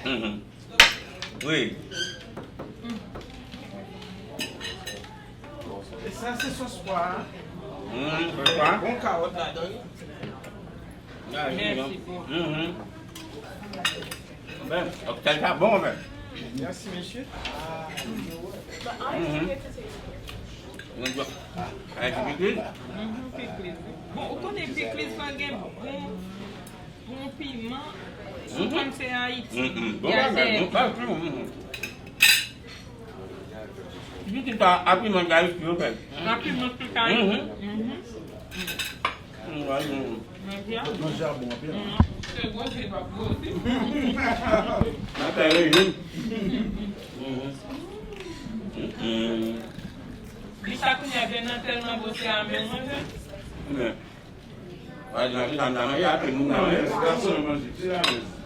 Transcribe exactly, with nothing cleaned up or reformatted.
Mhm. Wi. E sa se sòs pwa a. Mhm, sòs pwa. Bon kawòt ladan wi. Mèsi pou. Mhm. Ben, lopital sa bon, men. Mèsi, mesye. Mhm. Mwen di, ay, ti pikliz. Mhm, pikliz. Bon, ou konnen pikliz lan gen bon, bon piman. Ou konn se Ayiti. Mhm. Bon bagay, bon bagay, mhm. Di ki sa, a piman Ayiti yo fè. A piman tout Ayiti. Mhm. Mhm. Mm, wi, mm. Manje a bon anpil. Mm. Se gwosi, pa gwosi. Nan fè rejim. Mm. Mm. Li sa kounye a vin nan tèlman gwosi a menm manje. Men. Pa di nan ki sa m ta manje, a tout moun ta manje. Gason yo manje, ti la menm.